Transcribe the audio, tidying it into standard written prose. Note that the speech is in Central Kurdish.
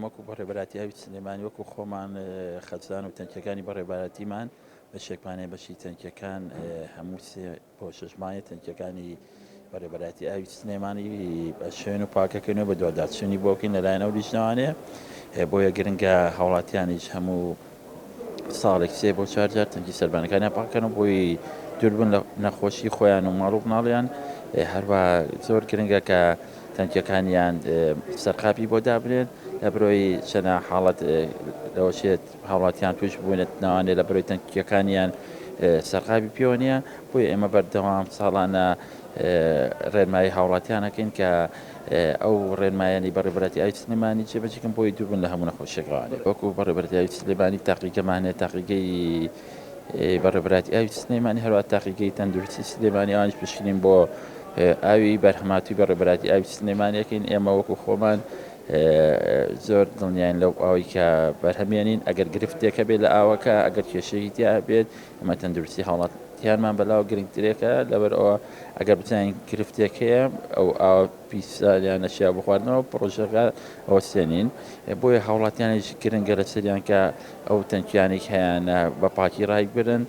وەکو بەڕێوەبەرایەتی ئاوی سلێمانی، وەکو خۆمان خەزان و تەنکیەکانی بەڕێوەبەرایەتیمان بەشێکمانەیە، بەشی تەنکیەکان هەموو 3 بۆ 6 مانگە تەنکیەکانی بەڕێوەبەرایەتی ئاوی سلێمانی بە شوێن و پاکەکەن و بە دواداچوونی بۆ بکەین لەلایەن ئەو لیژنەوانەیە. بۆیە گرنگە هاوڵاتیانیش هەموو ساڵێک 3 بۆ 4 جار تەنکی سەربانەکانیان پاکەن و بۆی دووربن لە نەخۆشی خۆیان و ماڵ و مناڵیان. هەروە زۆر گرنگە کە تەنکیەکانیان سەرقاپی بۆ دابنێن لە برۆی چەنە حاڵەت لەوەچێت هاوڵاتیان توش بوونێت ناوانێ لە برۆی تەنکیەکانیان سەرقاپی پێوە نییە. بۆیە ئێمە بەردەوام ساڵانە ڕێنمایی هاوڵاتیانەکەین کە ئەو ڕێنمایانی بەڕێوەبەرایەتی ئاوی سلێمانی جێبەجێکەن بۆی دووربن لە هەموو نەخۆشیەکان. وەکو بەڕێوەبەرایەتی ئاوی سلێمانی تاقیگەمان هەیە، تاقیگەی بەڕێوەبەرایەتی ئاوی سلێمانی، هەروەها تاقیگەی تەندروستی سلێمانی، ئەوانیش پشکنین بۆ ئاوی بەرهەماتووی بەڕێوەبەرایەتی ئاوی سلێمانیەکەین. ئێمە وەکو خۆمان زۆر دڵنیاین لەو ئاوی کە بەرهەمێنین، ئەگەر گرفتێک هەبێت لە ئاوەکە، ئەگەر کێشەیەکی تیا هەبێت، ئەمە تەندروستی هاوڵاتیانمان بەلاوە گرنگترێکە. لەبەر ئەوە ئەگەر بزانین گرفتێک هەیە ئەو ئاوە پیساریان نەشیا بخواردنەوە پرۆژەکە ئەوە سێنین. بۆیە هاوڵاتیانیش گرنگە لەسەریان کە ئەو تەنکیانێک هەیەە بە پاکی ڕایبگرن.